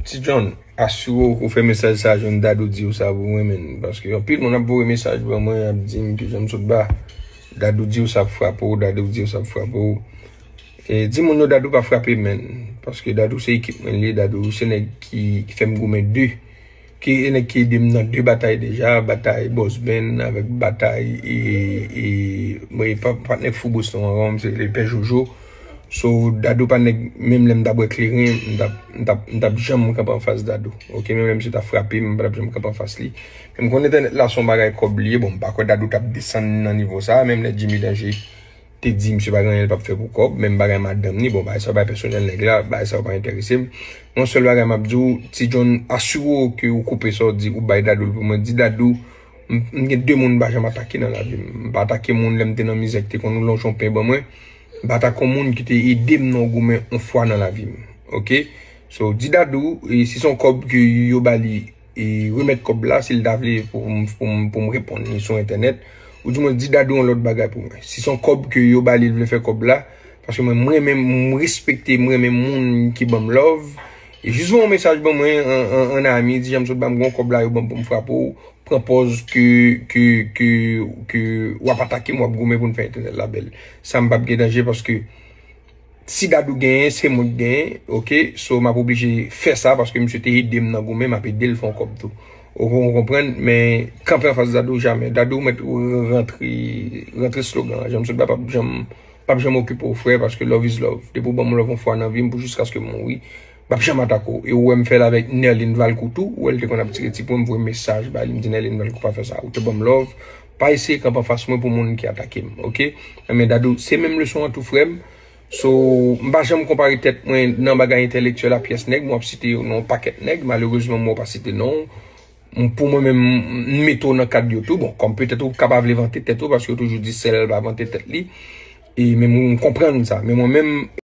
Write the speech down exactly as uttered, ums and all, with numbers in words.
Ti John, asire w ke w fè mesaj sa a jwenn Dadou, di w sa pou mwen, menn. Paske anpil moun ap voye mesaj ban mwen, ap di m ke jan m sot ba. Dadou di w sa ap frape w, Dadou di w sa ap frape w. E di moun yo Dadou pa frape, menn. Paske Dadou se ekip mwen li ye, Dadou se nèg ki, ki fè m goumen de. Ki e nèg ki ede m nan de batay deja, batay Boss Ben avèk batay e, e, mwen, pa, patnè Fou Boston an, se le Pè Jojo. So, Dadou pa nèg, menm lè m t ap wè kleren, m t ap, m t ap, m t ap janm kanpe anfas Dadou. Oke, menm lè misye t ap frape m, m pa t ap janm kanpe anfas li. Men m konn entènèt la se yon bagay kòb li ye. Bon, m pa kwè Dadou t ap desann nan nivo sa a, menm lè Jimmy Danger te di misye pa gen anyen l p ap fè pou kòb, menm bagay madanm ni, bon, bagay sa yo bagay pèsonèl nèg la, bagay sa yo pa enterese m. Yon sèl bagay m ap di w, Ti John, asire w ke w koupe sa w di, ou bay Dadou l pou mwen, di Dadou, m, m gen de moun m pa janm atake nan lavi m. M pa atake moun lè m te nan mizè ki te konn lonje yon pen ban mwen. M pa atake yon moun ki te ede m nan yon goumen yon fwa nan lavi m. Oke? So, di Dadou, e si se yon kòb ke yo ba li, e remèt kòb la, si l ta vle pou m, pou m, pou m reponn li sou entènèt, oudimwen di Dadou yon lòt bagay pou mwen. Si se yon kòb ke yo ba li, l vle fè kòb la, paske mwen, m renmen, m respekte, m renmen moun ki ban m love. E jis voye yon mesaj ban mwen, an, an, an ami, di jan m sot ba m gon kòb la, yo ban m pou m frape w, pran pòz ke, ke, ke, ke w ap atake m, w ap goumen pou n fè entènèt la bèl. Sa m p ap gen danje paske si Dadou genyen, se mwen k genyen, oke? So, m ap oblije fè sa paske misye te ede m nan goumen, m ap ede l fè yon kòb tou. Ou, ou konprann? Men kanpe anfas Dadou, jamè. Dadou mèt rantre, rantre slogan an. Jan m sot ba p ap janm, p ap janm okipe w, frè, paske love is love. Depi w ban m love yon fwa nan vi m pou jiskaske m mouri, m p ap janm atake w. E ou wè m fè l avèk Nerline Valcourt tou. Ou wè l te konn ap tire ti pwen, m voye mesaj ba li, m di Nerline Valcourt pa fè sa. Ou te ban m love, pa eseye kanpe anfas mwen pou moun ki atake m, oke? Men Dadou, se menm leson an tou, frè m. So, m pa janm konpare tèt mwen nan bagay entèlektyèl a pyès nèg, mwen ap site yo nan yon pakèt nèg, malerezman mwen pa site non. M, pou mwen menm, m mete w nan kad yo tou. Bon, kòm petèt ou ka pa vle vante tèt ou, paske yo toujou di sèl pa vante tèt li. E menm ou, m konprann sa. Men mwen menm,